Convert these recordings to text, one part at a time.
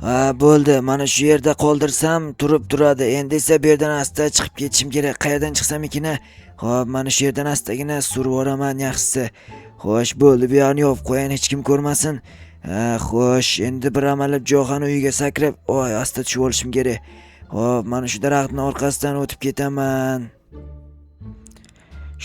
Ha, bo'ldi. Mana shu yerda qoldirsam turib turadi. Endi esa bu yerdan asta chiqib ketishim kerak. Qayerdan chiqsam ekan? Xo'p, mana shu yerdan astagina surib yuboraman yaxshisi. Xo'sh, bo'ldi. Bu yoqni yopib qo'yayin, hech kim ko'rmasin. Ha, xo'sh, endi bir amallab Johani uyiga sakrab, oy, asta tushib olishim kerak. Xo'p, mana shu daraxtning orqasidan o'tib ketaman.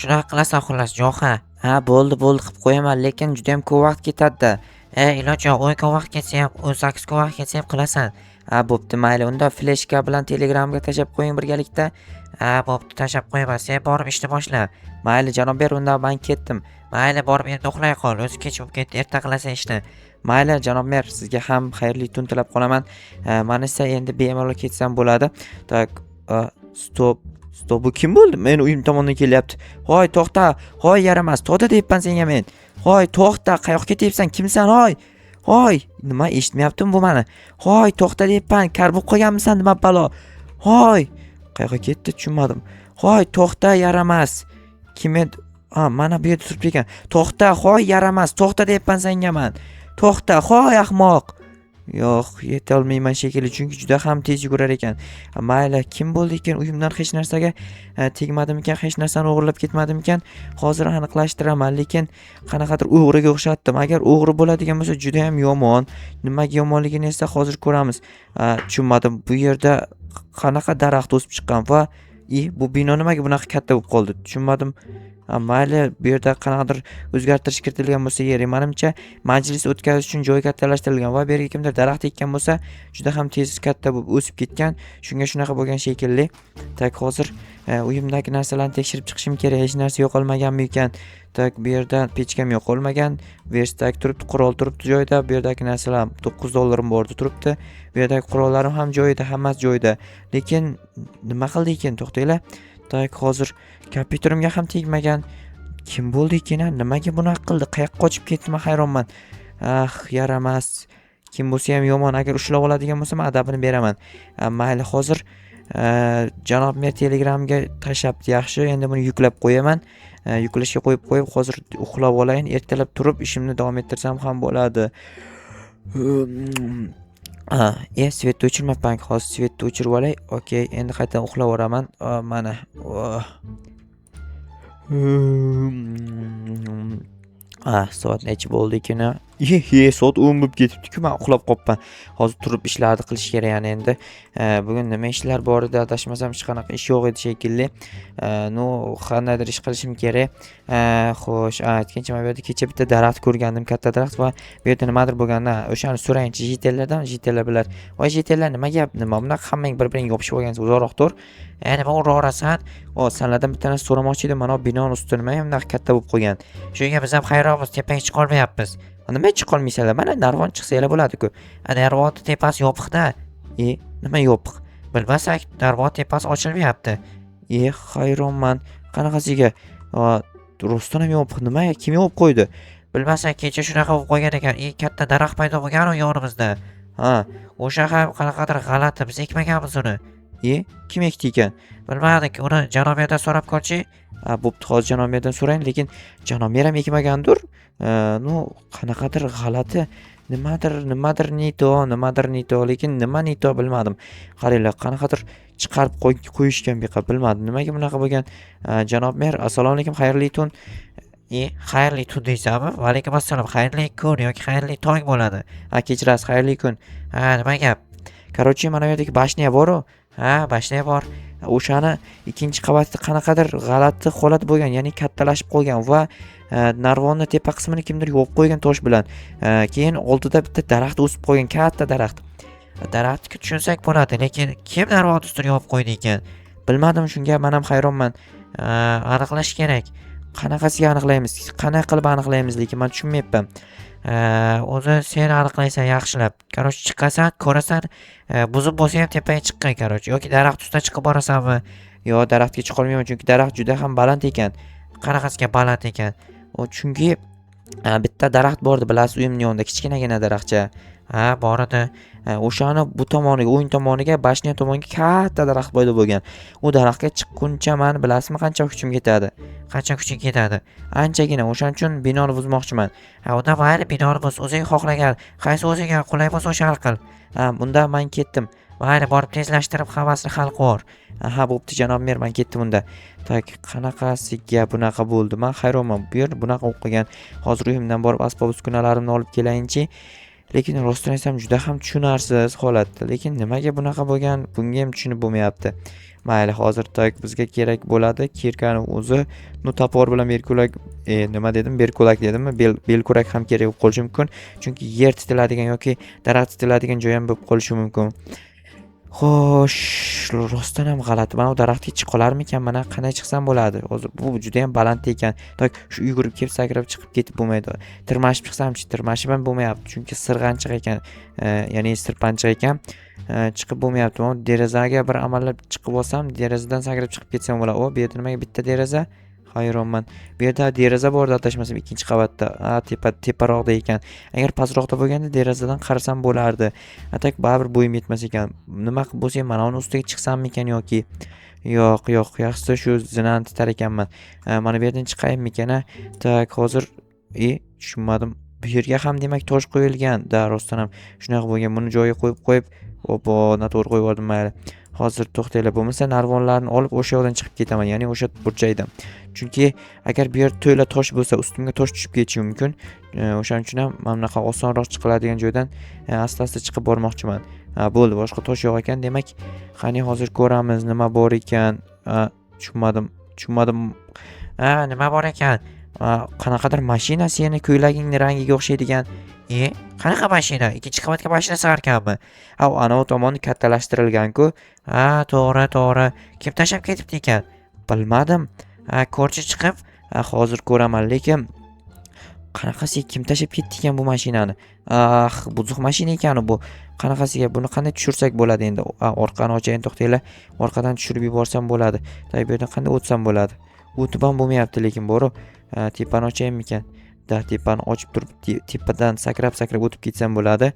Shunaqa qilasan xullas, Joha. Ha, bo'ldi, bo'ldi, qilib qo'yaman, lekin juda ham ko'p vaqt ketadi-da. E, iloji yo'q, 10 kun vaqt ketsa ham, 18 kun vaqt ketsa ham qilasan. Ha, bo'pti, mayli. Unda fleshka bilan Telegramga tashlab qo'ying birgalikda. Ha, bo'pti, tashlab qo'yaman. Sen borib ishni boshla. Mayli, janob ber, unda men ketdim. Mayli, borib endi uxlay qol. O'zi kech bo'lib ketdi, erta qilasan ishni. Mayli, janob mer, sizga ham xayrli tun tilab qolaman. Man esa endi bemalol ketsam bo'ladi. Так, стоп, стоп, bu kim bo'ldi? Meni uyim tomondan kelyapti. Hoy, to'xta, hoy yaramas, to'xta deyapman senga men. Hoy, to'xta, qayoqqa ketyapsan? Kimsan, hoy? Hoy, nima eshitmayaptimi bu mani? Hoy, to'xta deyapman, kar bo'lib qolganmisan, nima balo? Hoy, qayoqqa ketdi, tushunmadim. Hoy, to'xta, yaramas. Kim edi? Ha, mana bu yerda turibdi ekan. To'xta, hoy yaramas, to'xta deyapman senga man. To'xta, hoy ahmoq. Yo'q, yetolmayman shekilli, chunki juda ham tez yugurar ekan. Mayli, kim bo'ldi ekan? Uyimdan hech narsaga tegmadimikan, hech narsani o'g'irlab ketmadimikan? Hozir aniqlashtiraman, lekin qanaqadir o'g'riga o'xshatdim. Agar o'g'ri bo'ladigan bo'lsa, juda ham yomon. Nimaga yomonligini esa hozir ko'ramiz. Tushunmadim. Bu yerda qanaqa daraxt o'sib chiqqan va bu bino nimaga bunaqa katta bo'lib qoldi? Tushunmadim. Mayli, bu yerda qanaqadir o'zgartirish kiritilgan bo'lsa kerak. Manimcha, majlis o'tkazish uchun joy kattalashtirilgan va bu yerga kimdir daraxt ekkan bo'lsa, juda ham tez katta bo'lib o'sib ketgan. Shunga shunaqa bo'lgan shekilli. Так, hozir uyimdagi narsalarni tekshirib chiqishim kerak. Hech narsa yo'qolmaganmi ekan? Так, bu yerda pechkam yo'qolmagan. Verstak turibdi, qurol turibdi joyida. Bu yerdagi narsalar, 9 dollarim bor turibdi. Bu yerdagi qurollarim ham joyida, hammasi joyida. Lekin nima qildi ekan? To'xtanglar. Так, hozir kompyuterimga ham tegmagan. Kim bo'ldi ekan, a? Nimaga bunaqa qildi? Qayoqqa qochib ketdi, man hayronman. Ah, yaramas. Kim bo'lsa ham yomon. Agar ushlab oladigan bo'lsam, adabini beraman. Mayli, hozir janob mer Telegramga tashlabdi, yaxshi. Endi buni yuklab qo'yaman. Yuklashga qo'yib qo'yib, hozir uxlab olayin. Ertalab turib ishimni davom ettirsam ham bo'ladi. Ha, свет ni o'chirmabman. Hozir свет ni o'chirib olay. Okey, endi qaytadan uxlab yuboraman. Mana. Oh. Soat necha bo'ldi ekan? Ye, soat 10 bo'lib ketibdi-ku, men uxlab qolibman. Hozir turib ishlarni qilish kerak yana endi. Bugun nima ishlar bor edi, adashmasam hech qanaqa ish yo'q edi shekilli. Ну, qandaydir ish qilishim kerak. Xo'sh, aytgancha, mana bu yerda kecha bitta daraxt ko'rgandim, katta daraxt va bu yerda nimadir bo'lganda, o'shani so'rayinchi житель lardan, житель lar bilar. Voy, житель lar, nima gap? Nima bunaqa hammang bir-biringga yopishib olgansiz, uzoqroq tur. E, nima uraverasan? O, sanlardan bitta narsa so'ramoqchi edim. Mana bu binoni usti nima bunaqa katta bo'lib qolgan? Shunga biz ham hayronmiz, tepaga chiqolmayapmiz. Nima chiqolmaysizlar? Mana narvon chiqsanglar bo'ladi-ku. A, narvonni tepasi yopiq-da. E, nima yopiq? Bilmasak, narvon tepasi ochilmayapti. E, hayronman. Qanaqasiga? Rostdan ham yopiq. Nima? Kim yopib qo'ydi? Bilmasak, kecha shunaqa bo'lib qolgan ekan. E, katta daraxt paydo bo'lgan-u yonimizda. Ha, O'sha ham qanaqadir g'alati, biz ekmaganmiz uni. E, kim ekdi ekan? Bilmadik, uni janob yerdan so'rab ko'rchi. Ha, bo'pti, hozir janob merdan so'rayin, lekin janob mer ham ekmagandir. Ну, qanaqadir g'alati. Nimadir, nimadir не то, nimadir не то, lekin nima не то bilmadim. Qaranglar, qanaqadir chiqarib qo'yishgan bu yoqqa, bilmadim. Nimaga bunaqa bo'lgan? Janob mer, assalomu alaykum, xayrli tun. E, xayrli tun deysanmi? Va alaykum assalom. Xayrli kun yoki xayrli tong bo'ladi. Ha, kechirasiz, xayrli kun. Ha, nima gap? Короче, mana bu yerdagi башня bor-u. Ha, башня bor. O'shani ikkinchi qavatida qanaqadir g'alati holat bo'lgan, ya'ni kattalashib qolgan va narvonni tepa qismini kimdir yopib qo'ygan tosh bilan. Keyin oldida bitta daraxt o'sib qolgan, katta daraxt. Daraxtga tushunsak bo'ladi, lekin kim narvonni ustini yopib qo'ydi ekan? Bilmadim, shunga men ham hayronman. Ha, aniqlash kerak. Qanaqasiga aniqlaymiz? Qanaqa qilib aniqlaymiz, lekin men tushunmayapman. Ha, o'zi sen aniqlaysan yaxshilab. Короче, chiqasan, ko'rasan, buzib bo'lsa ham tepaga chiqqan, короче, yoki daraxt ustidan chiqib borasanmi? Yo, daraxtga chiqolmayman, chunki daraxt juda ham baland ekan. Qanaqasiga baland ekan? O, chunki bitta daraxt bor edi, bilasiz, uyimning yonida kichkinagina daraxtcha. Ha, bor edi. O'shani bu tomoniga, o'ng tomoniga, bashnya tomonga katta daraxt paydo bo'lgan. U daraxtga chiqquncha mani bilasizmi qancha kuchim ketadi? Qancha kuching ketadi? Anchagina. O'shaning uchun binoni buzmoqchiman. Ha, unda mayli, binoni buz, o'zing xohlagan, qaysi o'zingga qulay bo'lsa o'shani qil. Ha, bunda man ketdim. Mayli, borib tezlashtirib hammasini hal qilvor. Aha, bo'pti janob mer, man ketdim unda. Tak, qanaqasiga bunaqa bo'ldi? Man hayronman. Bu yer bunaqa bo'lib qolgan. Hozir uyimdan borib asbob uskunalarimni olib kelayinchi. Lekin rostini aytsam juda ham tushunarsiz holat. Lekin nimaga bunaqa bo'lgan, bunga ham tushunib bo'lmayapti. Mayli, hozir tak bizga kerak bo'ladi kirkani o'zi. Ну, topor bilan berkulak, nima dedim? Berkulak dedimmi? Belkurak ham kerak bo'lib qolishi mumkin. Chunki yer titiladigan yoki daraxt titiladigan joy ham bo'lib qolishi mumkin. Xo'sh, rostdan ham g'alati. Mana bu daraxtga chiqa olarmikan? Mana qanday chiqsam bo'ladi? Hozir bu juda ham baland ekan. Tak, shu yugurib kelib sakrab chiqib ketib bo'lmaydi. Tirmashib chiqsamchi, tirmashib ham bo'lmayapti, chunki sirg'anchiq ekan. Ya'ni sirpanchiq ekan. Chiqib bo'lmayapti. Mana derazaga bir amallab chiqib olsam, derazadan sakrab chiqib ketsam bo'ladi. O, bu yerda nimaga bitta deraza? Hayronman. Bu yerda deraza bor adashmasam ikkinchi qavatda. A, tepa teparoqda ekan. Agar pastroqda bo'lganda derazadan qarasam bo'lardi. A tak baribir bo'yim yetmas ekan. Nima qilib bo'lsa ham mana uni ustiga chiqsammikan yoki yo'q, yo'q, yaxshisi shu zinani titar ekanman. Mana bu yerdan chiqaymikan a? Tak, hozir tushunmadim. Bu yerga ham demak tosh qo'yilgan. Da, rostdan ham shunaqa bo'lgan. Buni joyiga qo'yib qo'yib, opo, noto'g'ri qo'yib yubordim, mayli. Hozir to'xtanglar, bo'lmasa narvonlarni olib o'sha yoqdan chiqib ketaman, ya'ni o'sha burchakdan. Chunki agar bu yer to'la tosh bo'lsa, ustimga tosh tushib ketishi mumkin. O'shaning uchun ham mana bunaqa osonroq chiqiladigan joydan asta-asta chiqib bormoqchiman. Ha, bo'ldi, boshqa tosh yo'q ekan. Demak, qani hozir ko'ramiz nima bor ekan. Tushunmadim, tushunmadim. Ha, nima bor ekan? Qanaqadir mashina seni ko'ylagingni rangiga o'xshaydigan. E, qanaqa mashina? Ikkinchi qavatga mashina sig'arkanmi? Ha, anavi tomoni kattalashtirilgan-ku. Ha, to'g'ri, to'g'ri. Kim tashlab ketibdi ekan? Bilmadim. Ha, ko'rchi chiqib. Ha, hozir ko'raman, lekin qanaqasiga kim tashlab ketdi ekan bu mashinani? Ah, buzuq mashina ekan bu. Qanaqasiga buni qanday tushirsak bo'ladi endi? Orqani ochayin, to'xtanglar. Orqadan tushirib yuborsam bo'ladi. Tak, bu yerdan qanday o'tsam bo'ladi? O'tib ham bo'lmayapti lekin boru. Tepani ochaymikan? Da, tepani ochib turib, tepadan sakrab-sakrab o'tib ketsam bo'ladi.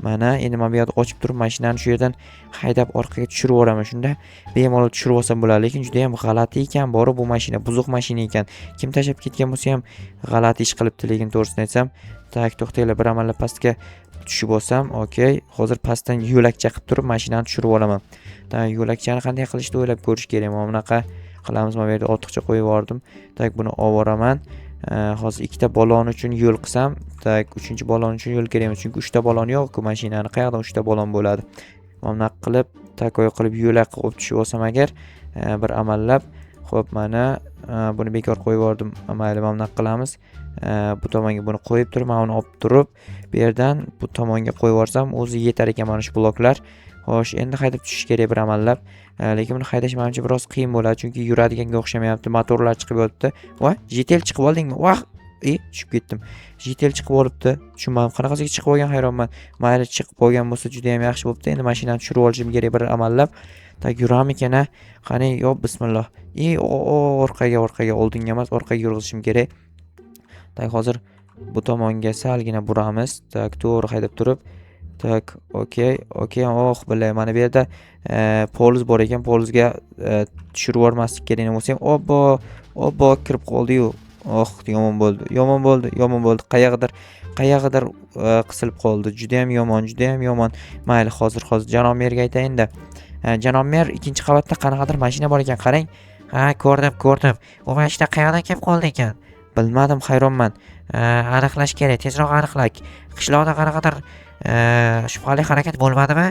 Mana endi mana bu yerda ochib turib mashinani shu yerdan haydab orqaga tushirib yuboraman. Shunda bemalol tushirib olsam bo'ladi, lekin juda ham g'alati ekan boru bu mashina, buzuq mashina ekan. Kim tashlab ketgan bo'lsa ham g'alati ish qilibdi, lekin to'g'risini aytsam. Tak, to'xtanglar, bir amallab pastga tushib olsam, okey. Hozir pastdan yo'lakcha qilib turib mashinani tushirib olaman. Tak, yo'lakchani qanday qilishni o'ylab ko'rish kerak. Mana bunaqa qilamiz. Mana bu yerda ortiqcha qo'yib yubordim. Tak, buni olib boraman. Hozir ikkita balon uchun yo'l qilsam, tak, uchinchi balon uchun yo'l kerak emas, chunki uchta balon yo'q-ku mashinani. Qayerdan uchta balon bo'ladi? Mana bunaqa qilib, takoy qilib yo'lak qilib tushib olsam agar, bir amallab, xo'p, mana buni bekor qo'yib yubordim. Mayli, mana bunaqa qilamiz. Bu tomonga buni qo'yib turib, mana uni olib turib, bu yerdan bu tomonga qo'yib yuborsam, o'zi yetar ekan mana shu bloklar. Xo'sh, endi haydab tushish kerak bir amallab. Lekin buni haydash menimcha biroz qiyin bo'ladi, chunki yuradiganga o'xshamayapti, motorlar chiqib yotibdi. Voy, jitel chiqib oldingmi? Vah, tushib ketdim. Jitel chiqib olibdi. Tushunmadim, qanaqasiga chiqib olgan, hayronman. Mayli, chiqib olgan bo'lsa juda ham yaxshi bo'pti. Endi mashinani tushirib olishim kerak bir amallab. Tak, yuramikan a? Qani, yo bismillah. Orqaga, orqaga, oldinga emas, orqaga yurg'izishim kerak. Tak, hozir bu tomonga salgina buramiz. Tak, to'g'ri haydab turib. Tak, okey, okey, oh, bilay, mana bu yerda poliz bor ekan, polizga tushirib yubormaslik kerak bo'lsa ham, obbo, obbo kirib qoldi-yu. Oh, yomon bo'ldi, yomon bo'ldi, yomon bo'ldi. Qayergadir, qayergadir qisilib qoldi. Juda ham yomon, juda ham yomon. Mayli, hozir, hozir janob merga aytayin-da. Janob mer, ikkinchi qavatda qanaqadir mashina bor ekan, qarang. Ha, ko'rdim, ko'rdim. U mashina qayerdan kelib qoldi ekan? Bilmadim, hayronman. Aniqlash kerak, tezroq aniqlak. Qishloqda qanaqadir shubhali harakat bo'lmadimi?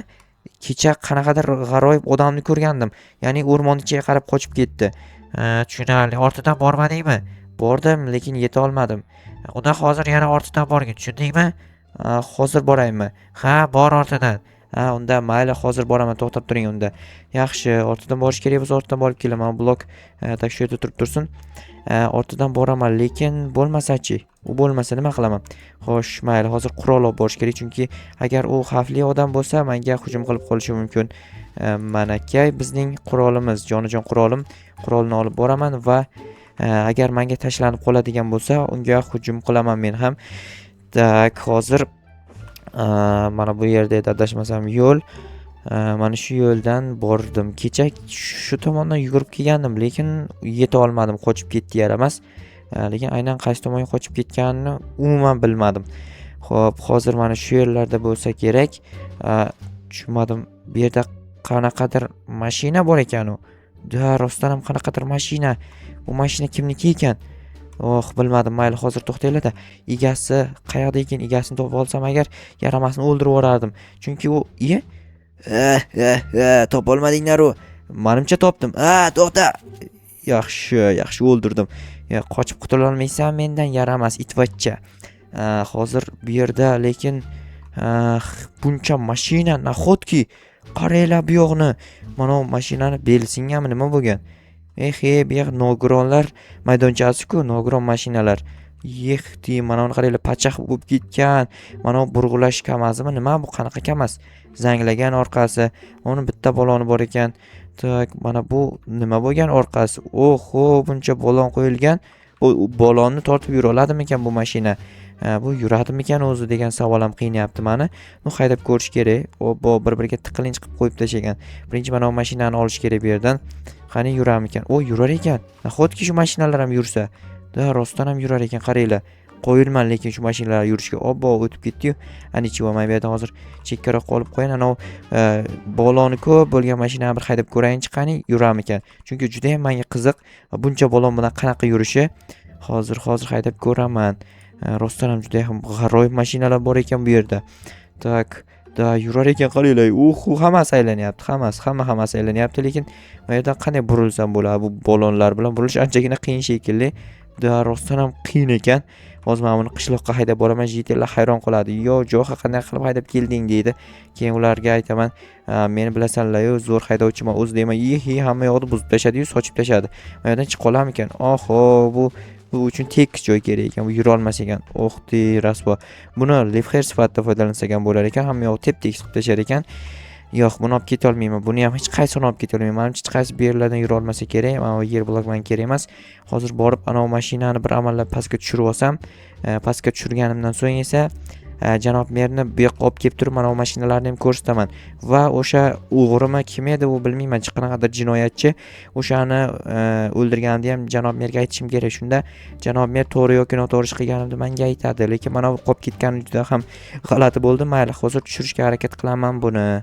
Kecha qanaqadir g'aroyib odamni ko'rgandim. Ya'ni o'rmon ichiga qarab qochib ketdi. Tushunarli. Ortidan bormadingmi? Bordim, lekin yeta olmadim. Unda hozir yana ortidan borgin, tushundingmi? Hozir boraymi? Ha, bor ortidan. Ha, unda mayli, hozir boraman, to'xtab turing unda. Yaxshi, ortidan borish kerak bo'lsa ortidan borib kelaman. Blok tak shu yerda turib tursin. Ortidan boraman, lekin bo'lmasa-chi? U bo'lmasa nima qilaman? Xo'sh, mayli, hozir qurol olib borish kerak, chunki agar u xavfli odam bo'lsa, menga hujum qilib qolishi mumkin. Manakay bizning qurolimiz, jonajon qurolim. Qurolni olib boraman va agar menga tashlanib qoladigan bo'lsa, unga hujum qilaman men ham. Tak, hozir Mana bu yerda edi adashmasam yo'l. Mana shu yo'ldan bordim. Kecha shu tomondan yugurib kelgandim, lekin yeta olmadim, qochib ketdi yaramas. Lekin aynan qaysi tomonga qochib ketganini umuman bilmadim. Xo'p, hozir mana shu yerlarda bo'lsa kerak. Tushunmadim. Bu yerda qanaqadir mashina bor ekan u. Da, rostdan ham qanaqadir mashina. Bu mashina kimniki ekan? Oh, bilmadim. Mayli, hozir to'xtanglar-da. Egasi qayoqda ekan? Egasini topib olsam agar yaramasni o'ldirib yuborardim. Chunki u iye, Eh, eh, eh, topolmadinglar-u. Manimcha topdim. Ha, to'xta. Yaxshi, yaxshi o'ldirdim. Ya, qochib qutulolmaysan mendan yaramas itvachcha. Hozir bu yerda lekin buncha mashina nahotki? Qaranglar bu yoqni. Mana bu mashinani beli singanmi, nima bo'lgan? Eh, bu yoq nogironlar maydonchasi-ku, nogiron mashinalar. Yexti, mana buni qaranglar, pachax bo'lib ketgan. Mana bu burg'ulash kamazimi, nima bu, qanaqa kamaz? Zanglagan orqasi. Uni bitta baloni bor ekan. Так, mana bu nima bo'lgan orqasi? Oho, buncha balon qo'yilgan. Bu balonni tortib yura oladimikan bu mashina? Ha, bu yuradimikan o'zi degan savol ham qiynayapti mani. Ну, haydab ko'rish kerak. Obbo, bir-biriga tiqilinch qilib qo'yib tashlagan. Birinchi mana bu mashinani olish kerak bu yerdan. Qani yuramikan? O, yurar ekan. Nahotki shu mashinalar ham yursa? Da, rostdan ham yurar ekan, qaranglar. Qoyilman lekin shu mashinalar yurishga. Obbo, o'tib ketdi-yu. Anichi, mana bu yerdan hozir chekkaroqqa olib qo'yayin. Anavi baloni ko'p bo'lgan mashinani bir haydab ko'rayinchi, qani yuramikan. Chunki juda ham menga qiziq, buncha balon bilan qanaqa yurishi. Hozir haydab ko'raman. Rostdan ham juda ham g'aroyib mashinalar bor ekan bu yerda. Так, da yurar ekan qaranglar. Uhu, hammasi aylanyapti, hammasi, hammasi aylanyapti, lekin bu yerdan qanday burilsam bo'ladi? Bu balonlar bilan burilish anchagina qiyin shekilli. Da, rostdan ham qiyin ekan. Hozir men buni qishloqqa haydab boraman, житель lar hayron qoladi. "Yo, Jo'xa, qanday qilib haydab kelding?" deydi. Keyin ularga aytaman, "Meni bilasanlar-yu, zo'r haydovchiman o'zi" deyman. Yihi, hamma yoqni buzib tashladi-yu, sochib tashladi. Bu yerdan chiqa olarmikan? Oho, bu uchun tekis joy kerak ekan. Bu yura olmas ekan. Oh, de, rasvo. Buni Liebherr sifatida foydalansak ham bo'lar ekan. Hamma yoqni tep-tekis qilib tashlar ekan. Yo'q, buni olib keta olmayman. Buni ham hech qaysini olib keta olmayman. Manimcha hech qaysi bu yerlardan yura olmasa kerak. Mana bu yer blok menga kerak emas. Hozir borib anavi mashinani bir amallab pastga tushirib olsam, pastga tushirganimdan so'ng esa janob merni bu yoqqa olib kelib turib mana bu mashinalarni ham ko'rsataman. Va o'sha o'g'rimi kim edi u bilmayman, qanaqadir jinoyatchi o'shani o'ldirganimni ham janob merga aytishim kerak. Shunda janob mer to'g'ri yoki noto'g'ri ish qilganimni menga aytadi. Lekin mana bu qolib ketgani juda ham g'alati bo'ldi. Mayli, hozir tushirishga harakat qilaman buni.